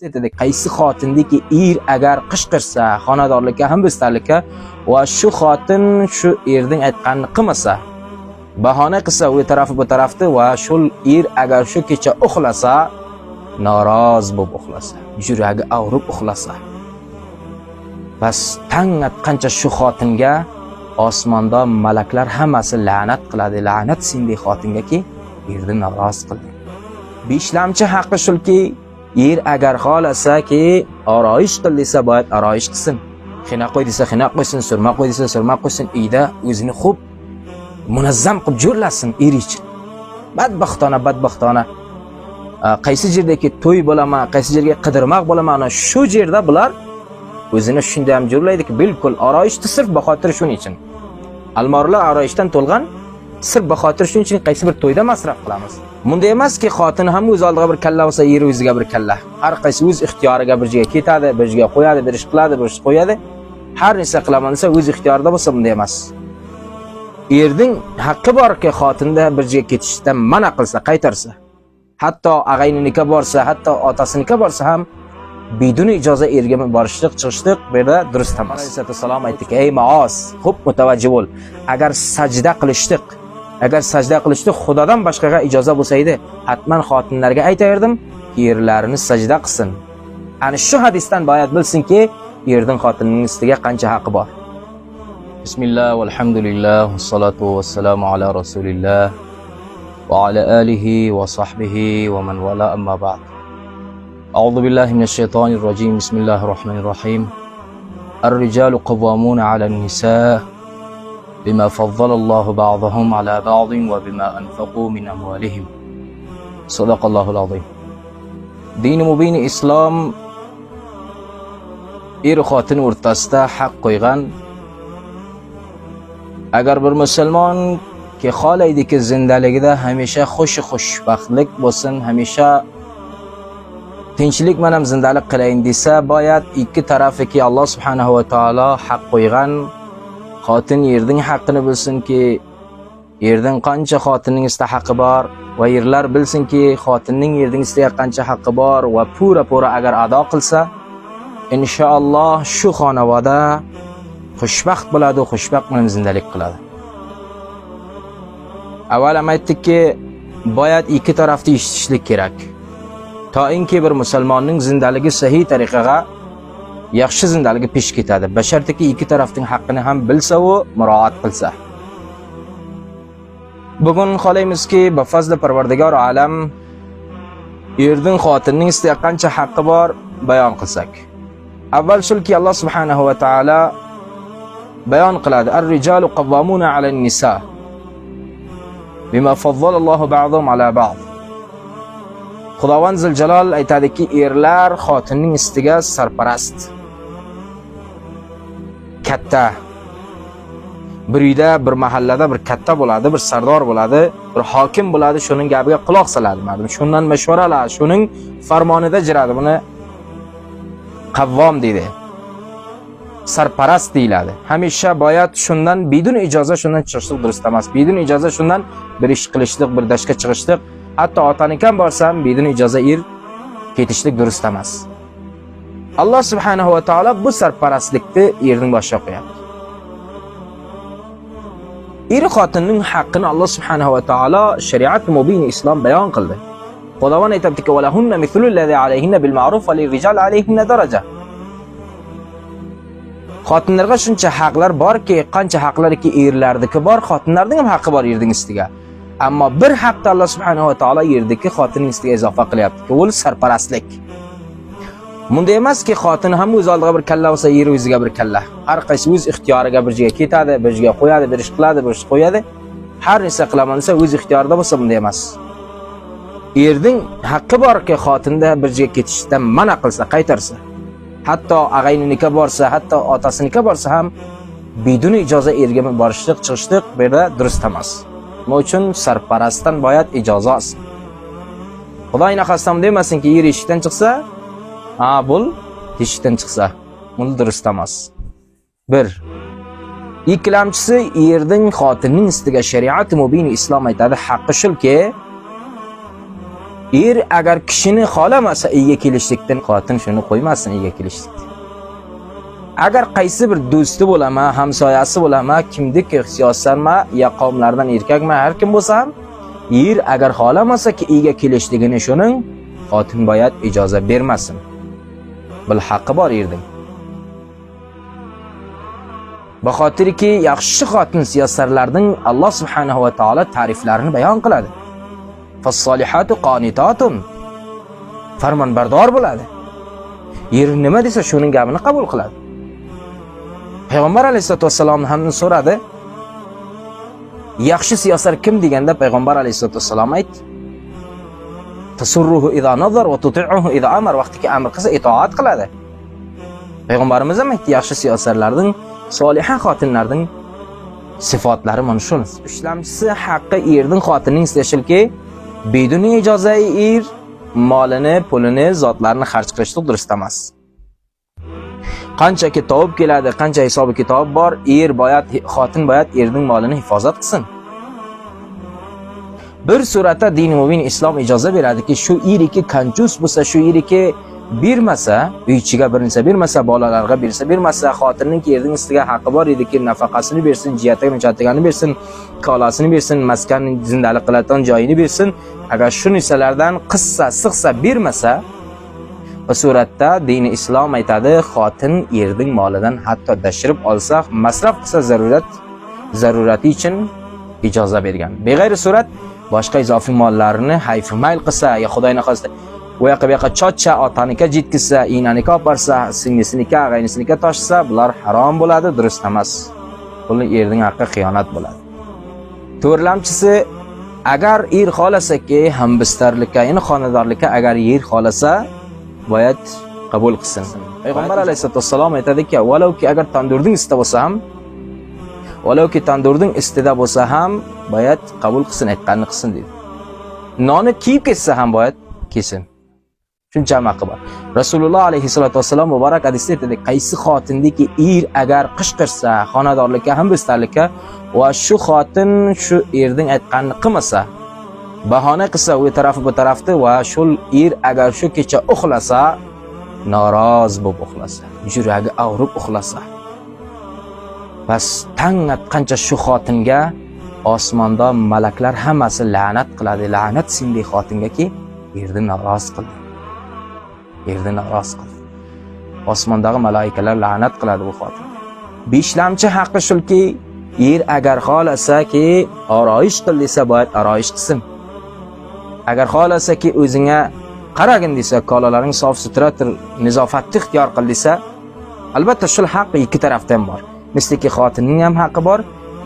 Aytadi, qaysi xotindiki er agar qichqirsa, xonadorlikka ham bistarlikka va shu xotin shu erning aytganini qilmasa, bahona qilsa u tarafi bu tarafni va shu er agar shu kecha uxlasa, noroz bo'lib uxlasa, yuragi og'rib uxlasa, bas tang atqancha shu xotinga osmonda malaklar hammasi la'nat qiladi. La'nat sendek xotingaki erni noroz qildi. Beshlamchi haqqi shulki, er agar xohlasaki oroyish qil desa, boyat oroyish qilsin. Xina qo'y desa xina qo'ysin, surma qo'y desa surma qo'ysin, uyda o'zini xo'p munazzam qilib jo'rlasin er uchun. Badbaxtona, badbaxtona. Qaysi yerdaki to'y bo'laman, qaysi yerga qidirmoq bo'laman, ana shu yerda bular o'zini shunday ham jo'rlaydiki, bilkul oroyishni sirf baxotir shuning uchun. Almorlar oroyishdan to'lgan, sirf baxotir shuning uchun qaysi bir to'yda masraf qilamiz. Bunday emaski, xotin ham o'z oldiga bir kalla bo'lsa, eri o'ziga bir kalla. Har qaysi o'z ixtiyoriga bir joyga ketadi, bir joyga qo'yadi, bir ish qiladi, bir ish qo'yadi. Har narsa qilaman desa o'z ixtiyorida bo'lsa, bunday emas. Erning haqqi borki, xotinda bir joyga ketishdan mana qilsa, qaytarsa. Hatto ag'ayninika borsa, hatto otasinika borsa ham biduni ijoza erga borishlik, chiqishlik bu yerda durust emas. Alayhissalom aytdiki: "Ey Maoz, xo'p mutavajjih bo'l. Agar sajda qilishlik Xudodan boshqaga ijoza bo'lsa edi, hatman xotinlarga aytardim, erlarini sajda qilsin." Ana shu hadisdan boyat bilsinki, erning xotinning ustiga qancha haqqi bor. Bismillah, valhamdulillah, vassalatu vassalamu ala rasulillah va ala alihi va sahbihi va man wala, amma ba'd. أعوذ بالله من الشيطان الرجيم، بسم الله الرحمن الرحيم. الرجال قوامون على النساء بما فضل الله بعضهم على بعض وبما أنفقوا من أموالهم. صدق الله العظيم. Dini mubin islom er xotin o'rtasida haq qo'ygan. Agar bir musulmon ki xohlaydiki zindaligida hamisha xush xushbaxtlik bo'lsin, hamisha tinchlik bilan zindalik qilayin desa, boyat ikki tarafiki Alloh subhanahu va taolo haq qo'ygan. Xotin erning haqqini bilsinki, erning qancha xotinning ustida haqqi bor va erlar bilsinki, xotinning erning ustida qancha haqqi bor va pura-pura agar ado qilsa, inshaalloh shu xonavoda xushbaxt bo'ladi, xushbaxt bilan zindalik qiladi. Avval ham aytdikki, boyat ikki tarafni eshitishlik kerak. Toinki bir musulmonning zindaligi sahiy tariqaga, yaxshi zindaligi pesh ketadi. Bashartiki ikki tarafning haqqini ham bilsa u muroat qilsa. Bugun xohlaymizki, ba fazli Parvardigor alam erning xotinning ustida qancha haqqi bor bayon qilsak. Avval shulki, Alloh subhanahu va taolo bayon qiladi: "Ar-rijalu qawwamuna 'alan nisa bima faddala Allohu ba'dahum 'ala ba'd." Xudovand Ziljalol aytadiki, erlar xotinning ustiga sarparast. Katta. Bir uyda, bir mahallada bir katta bo'ladi, bir sardor bo'ladi, bir hokim bo'ladi, shuning gapiga quloq soladi mardum. Shundan mashvara oladi, shuning farmonida jiradi. Buni qavvom deydi. Sarparast deyiladi. Hamisha boyat shundan bidun ijoza shundan chiqishlik durust emas. Bidun ijoza shundan bir ish qilishlik, bir dashga chiqishlik, hatto otanikan borsam bidun ijoza er ketishlik durust emas. Alloh subhanahu va taolo bu sarparastlikni erning boshiga qo'yapti. Er xotinning haqqini Alloh subhanahu va taolo shariat mubin islom bayon qildi. Xudovand aytibdiki: "Walahunna mithlu allazi alayhinna bil ma'ruf va lirrijal alayhinna daraja." Xotinlarga shuncha haqlar borki, qancha haqlarki erlarniki bor, xotinlarning ham haqqi bor erning ustiga. Ammo bir haqni Alloh subhanahu va taolo erdiki xotinning ustiga izofa qilyapti. U sarparastlik. Bunday emaski, xotin ham o'z oldiga bir kalla bo'lsa, eri o'ziga bir kalla. Har qaysi o'z ixtiyoriga bir joyga ketadi, bir joyga qo'yadi, bir ish qiladi, bir ish qo'yadi. Har narsa qilaman desa o'z ixtiyorida bo'lsa, bunday emas. Erning haqqi borki, xotinda bir joyga ketishdan mana qilsa, qaytarsa. Hatto ag'ayninika borsa, hatto otasinika borsa ham biduni ijoza erga borishlik, chiqishlik bu yerda durust emas. Nima uchun sarparastdan boyat ijoza olsin. Xudo naqasam demasinki, er eshikdan chiqsa, ha, bul teshikdan chiqsa, buni durust emas. Bir. Ikkilamchisi, erning xotinning ustiga shariat mubin islom aytadi, haqqi shulki, Er agar kishini xohlamasa uyga kelishlikdan, xotin shuni qo'ymasin uyga kelishlikdan. Agar qaysi bir do'sti bo'lama, hamsoyasi bo'lama, kimniki siyosatma ya qavmlardan erkakmi, har kim bo'lsa ham, er agar xohlamasa ki uyga kelishligini shuning, xotin boyat ijoza bermasin. Bil haqqi bor erding. Baxotirki yaxshi xotin siyosatlarning Alloh subhanahu va taolo ta'riflarini bayon qiladi. Fas-solihatu qonitatun. Farmonbardor bo'ladi. Er nima desa shuning gapini qabul qiladi. Payg'ambar alayhisolatu vassalom ham so'radi. Yaxshi siyosat kim deganda payg'ambar alayhisolatu vassalom aytdi: Tasurruhu idza nazar va tuti'uhu idza amar. Vaqtiki amr qilsa itoat qiladi. Payg'ambarimiz ham aytdi, yaxshi siyosatlarning, soliha xotinlarning sifatlari mana shu. Ishlamchisi haqqi erning xotinning istashilki, beduni ijozai er molini, pulini, zotlarini xarj qilishlik durust emas. Qanchaki tovib keladi, qancha hisobi kitob bor, er boyat, xotin boyat erning molini hifozat qilsin. Bir suratda din mubin islom ijoza beradiki, shu eriki kanjus bo'lsa, shu eriki bermasa, uy ichiga bir narsa bermasa, bolalarga bersa bermasa, xotinning erning ustiga haqqi bor ediki, nafaqasini bersin, jiyatigini, chatigani bersin, kolasini bersin, maskan zindalik qiladigan joyini bersin. Agar shu narsalardan qissa, sig'sa bermasa, bu suratda dini islom aytadi, xotin erning molidan hatto dashirib olsa, masraf qilsa zarurati uchun ijoza bergan. Beg'ayri surat boshqa izofiy mollarni hayfi mayl qilsa, ya Xudoy naxosta u yoqqa bu yoqqa chochcha, otanika jetkizsa, inanika olib borsa, singlisinikiga, ag'aynisinikiga toshsa, bular harom bo'ladi, durust emas. Buni erning haqqi xiyonat bo'ladi. To'rtlamchisi, agar er xohlasaki hambistarlikka, ya'ni xonadorlikka agar er xohlasa, boyat qabul qilsin. Payg'ambar alayhisolatu vassalom aytadiki, valovki agar tandurning ustida bo'lsa ham, valovki tandurning ustida bo'lsa ham, boyat qabul qilsin, aytganini qilsin deydi. Noni kiyib ketsa ham boyat kelsin. Shuncha haqqi bor. Rasululloh alayhisolatu vassalom muborak hadisda aytadi, qaysi xotindiki er agar qishqirsa, xonadorlikka, hambistarlikka va shu xotin shu erning aytganini qilmasa, bahona qilsa u tarafi bu tarafni va shu er agar shu kecha uxlasa, noroz bo'lib uxlasa, yuragi og'rib uxlasa, bas tang atqancha shu xotinga osmonda malaklar hammasi la'nat qiladi. La'nat senday xotingaki erni noroz qildi. Erni noroz qildi. Osmondagi malaikalar la'nat qiladi bu xotinga. Beshlamchi haqqi shulki, er agar xohlasaki oroyish qil desa, boyat oroyish qilsin. Agar xohlasaki o'zingga qaragin desa, kolalaring sof sutratir, nizofatni ixtiyor qil desa, albatta shul haqq ikki tarafdan bor. Misliki xotinning ham haqqi bor,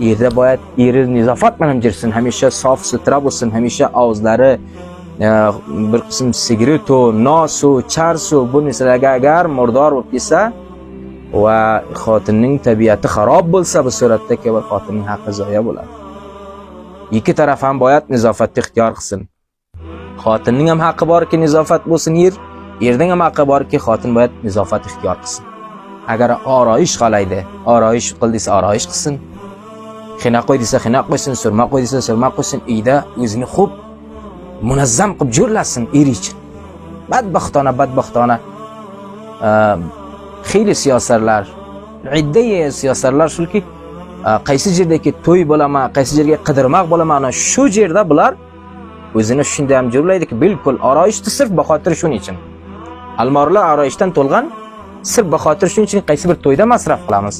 erda boyat eri nizofat bilan jirsin, hamisha sof sutra bo'lsin, hamisha og'izlari bir qism sigaretu, nosu, charsu bu narsalarga agar murdor bo'lib ketsa va xotinning tabiati xarob bo'lsa, bu suratda bir xotinning haqqi zoya bo'ladi. Ikki taraf ham boyat nizofatni ixtiyor qilsin. Xotinning ham haqqi borki nizofat bo'lsin erning ham haqqi borki xotin boyat nizofat ixtiyor qilsin. Agar oroyish qalaydi, oroyish qil desa oroyish qilsin. Xina qo'y desa xina qo'ysin, surma qo'y desa surma qo'ysin, uyda o'zini xo'p munazzam qilib jo'rlasin eri uchun. Badbaxtona, badbaxtona xeyli siyosatlar, iddayi siyosatlar shulki, qaysi yerdagi to'y bo'laman, qaysi yerga qidirmoq bo'laman, ana shu yerda bular o'zini shunday ham jo'rlaydiki, bilkul oroyishni sirf baxotir shuning uchun. Almorlar oroyishdan to'lgan, sirf baxotir shuning uchun qaysi bir to'yda masraf qilamiz.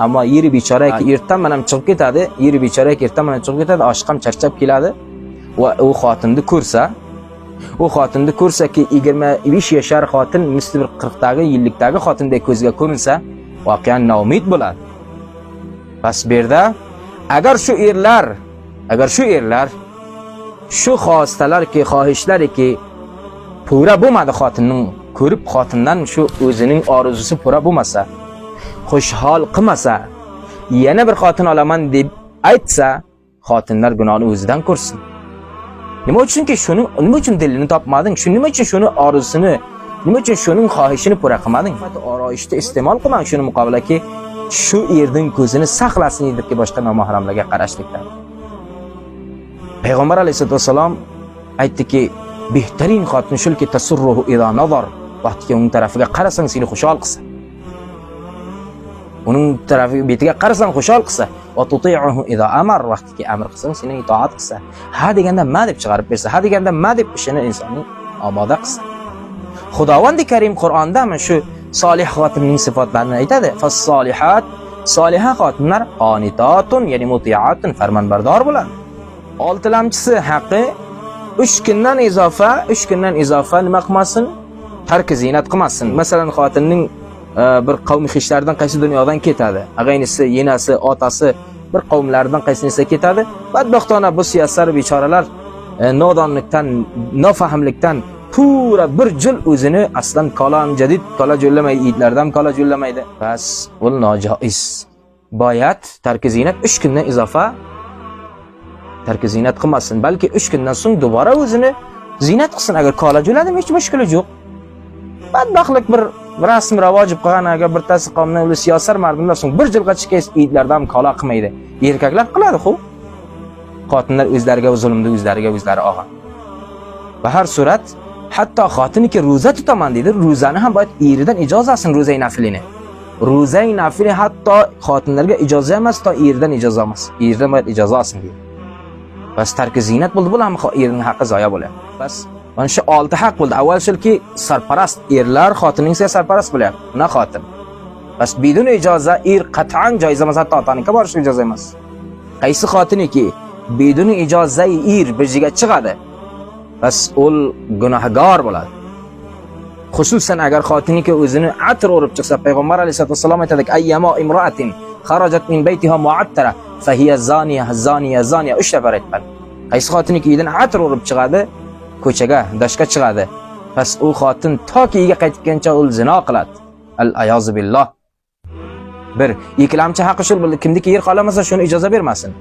Ammo eri bechora ertan mana chiqib ketadi, eri bechora ertan mana chiqib ketadi, oshiq ham charchab keladi va u xotinni ko'rsa, u xotinni ko'rsaki 25 yashar xotin misli bir 40dagi, yillikdagi xotindek ko'zga ko'rinsa, voqean noumid bo'ladi. Bas bu yerda agar shu erlar, agar shu erlar shu xostalarki, xohishlarki pura bo'lmadi xotinning ko'rib xotindan shu o'zining orzusi pura bo'lmasa, xushhol qilmasa, yana bir xotin olaman deb aytsa, xotinlar gunohni o'zidan ko'rsin. Nima uchunki shuni, nima uchun dilini topmading? Shu nima uchun shuni orzusini, nima uchun shuning xohishini pura qilmading? Oroyishda iste'mol qilmang shuni muqobilaki shu erning ko'zini saqlasin debki boshqa nomahramlarga qarashlikdan. Payg'ambar alayhisolatu vassalom aytdiki, Behtarin xotin shulki tasurruhu idha nazar. Vaqtiki uning tarafiga qarasang seni xushal qilsa. Uning tarafiga betiga qarasang xushal qilsa, va tuti'uhu idha amar. Vaqtiki amr qilsang seni itoat qilsa. Ha deganda ma deb chiqarib bersa, ha deganda ma deb ishini insonning omoda qilsa. Xudovandi Karim Qur'onda mana shu solih xotinning sifatlarini aytadi. Fas-solihat, soliha xotinlar qonitatun, ya'ni mutiatun, farmonbardor bo'ladi. Oltilamchisi haqqi 3 kundan izofa, 3 kundan izofa nima qilmasin? Tarki ziynat qilmasin. Masalan, xotinning bir qavmi xishlaridan qaysi dunyodan ketadi. Ag'aynisi, yenasi, otasi bir qavmlaridan qaysinisi ketadi. Badbaxtona bu siyosar bechoralar nodonlikdan, nofahmlikdan pura bir jil o'zini aslan kolam jadid kola jo'llamaydi, itlardan kola jo'llamaydi. Bas, ul nojoiz. Boyat tarki ziynat 3 kundan izofa tarki ziynat qilmasin, balki 3 kundan so'ng dubora o'zini ziynat qilsin. Agar kola jo'ladimi hech mushkuli yo'q. Badbaxtlik bir rasm ravojib qolgan, agar birtasi qavmdan ular siyosar mardimlar so'ng bir jilga chiqqach itlardan kola qilmaydi. Erkaklar qiladi xu. Xotinlar o'zlariga zulmni o'zlariga o'zlari olgan. Va har surat hatto xotiniki ro'za tutaman deydi, ro'zani ham boyat eridan ijoza olsin, ro'zai naflini. Ro'zai nafli hatto xotinlarga ijoza emas, to eridan ijoza emas. Eridan boyat ijoza olsin deydi. Bas tarki ziynat bo'ldi, bu ham erining haqqi zoya bo'ladi. Bas mana shu 6 haq bo'ldi. Avval shulki sarparast erlar xotinning sarparast bo'lyapti. Na xotin. Bas bidun ijoza er qat'an joiz emas, hatto otaniki borish ijoza emas. Qaysi xotiniki bidun ijoza er bir yerga chiqadi, bas ul gunohkor bo'ladi. Xususan agar xotiniki o'zini atr urib chiqsa, payg'ambar alayhisolatu vassalom aytadi: "Ayyama imra'atin kharajat min baytiha mu'attara fahiya zaniya zaniya zaniya." 3 safar aytgan. Qaysi xotiniki uydan atr urib chiqadi, ko'chaga, dashga chiqadi, bas u xotin toki uyga qaytib kelguncha ul zino qiladi. Al ayozu billah. Bir, ikkilamchi haqqi shul bo'ldi. Kimniki yer xohlamasa shuni ijoza bermasin.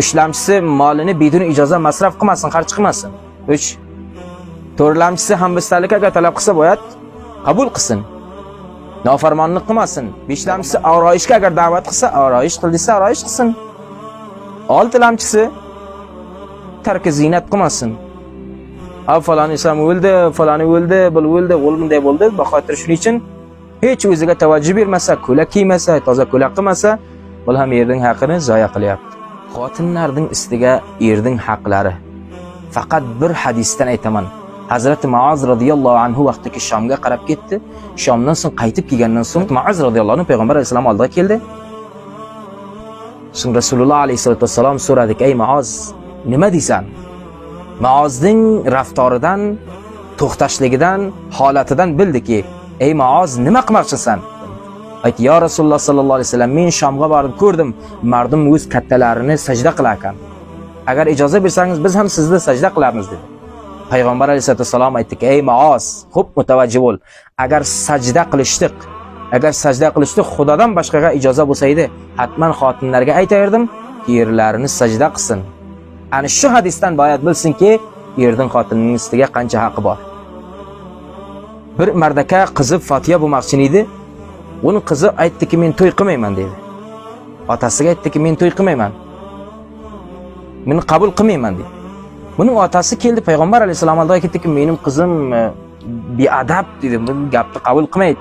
Uchlamchisi molini bidun ijoza masraf qilmasin, xarj qilmasin. 3. To'rtlamchisi hambistarlik agar talab qilsa boyat qabul qilsin. Nofarmonlik qilmasin. Beshlamchisi oroyishga agar da'vat qilsa, oroyish qil desa oroyish qilsin. Oltilamchisi tarki ziynat qilmasin. A falon inson o'ldi, faloni o'ldi, bu o'ldi, o'l bunday bo'ldi. Baxotir shuning uchun hech o'ziga tavajjuh bermasa, ko'ylak kiymasa, toza ko'ylak qilmasa, bu ham erning haqqini zoya qilyapti. Xotinlarning ustiga erning haqlari. Faqat bir hadisdan aytaman. Hazrati Muaz radhiyallohu anhu vaqtiki Shomga qarab ketdi. Shomdan so'ng qaytib kelgandan so'ng Muaz radhiyallohu anhu payg'ambar alayhisalom oldiga keldi. So'ng Rasululloh alayhisolatu vassalom so'radik: "Ey Muaz, nima deysan?" Muozning raftoridan, to'xtashligidan, holatidan bildiki, "Ey Muoz, nima qilmoqchisan?" Aytdi: "Ya Rasululloh sallallohu alayhi vasallam, men Shomga borib ko'rdim, mardim o'z kattalarini sajda qilar ekan. Agar ijoza bersangiz, biz ham sizni sajda qilamiz" dedi. Payg'ambar alayhisolatu vassalom aytdiki: "Ey Muoz, xo'p mutavajjih bo'l. Agar sajda qilishdik, agar sajda qilishdik Xudodan boshqaga ijoza bo'lsa edi, hatman xotinlarga aytardim, erlarini sajda qilsin." Ana shu hadisdan boyat bilsinki, erning xotinning ustiga qancha haqqi bor. Bir mardaka qizi Fotiha bo'lmoqchi edi. Uni qizi aytdiki, "Men to'y qilmayman" dedi. Otasiga aytdiki, "Men to'y qilmayman. Meni qabul qilmayman" dedi. Buning otasi keldi payg'ambar alayhissalom oldiga ketdiki, "Mening qizim beadab" dedi. Bu gapni qabul qilmaydi.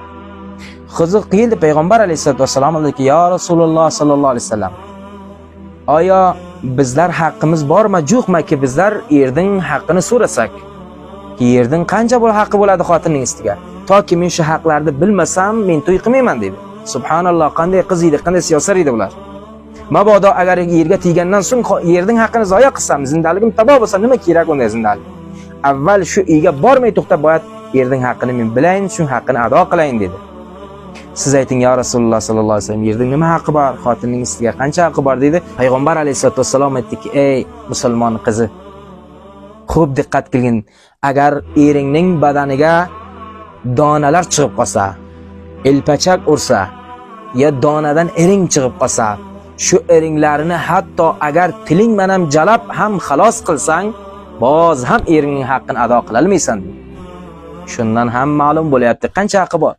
Qizi keldi payg'ambar alayhissalatu vassalom oldiga, "Ya Rasululloh sallallohu alayhi vasallam, oyo bizlar haqqimiz bormi, yo'qmiki bizlar erning haqqini so'rasak? Erning qancha bo'l haqqi bo'ladi xotinning ustiga? Toki men shu haqlarni bilmasam, men to'y qilmayman" dedi. Subhanalloh, qanday qiz edi, qanday siyosat edi bular. Mabodo agar yerga teggandan so'ng yerning haqqini zoya qilsam, zindaligim taboh bo'lsa, nima kerak unday zindalik? Avval shu uyga bormay to'xtab boyat yerning haqqini men bilayin, shu haqqini ado qilayin dedi. Siz ayting, ya Rasululloh sallallohu alayhi vasallam, yerning nima haqqi bor, xotinning ustiga qancha haqqi bor dedi. Payg'ambar alayhisolatu vassalom aytdiki: "Ey musulmon qizi, xo'p diqqat qilgin. Agar eringning badaniga donalar chiqib qolsa, elpachak ursa, ya donadan iring chiqib qolsa, shu iringlarini hatto agar tiling bilan jalab ham xalos qilsang, boz ham eringning haqqini ado qila olmaysan" dedi. Shundan ham ma'lum bo'lyapti, qancha haqqi bor.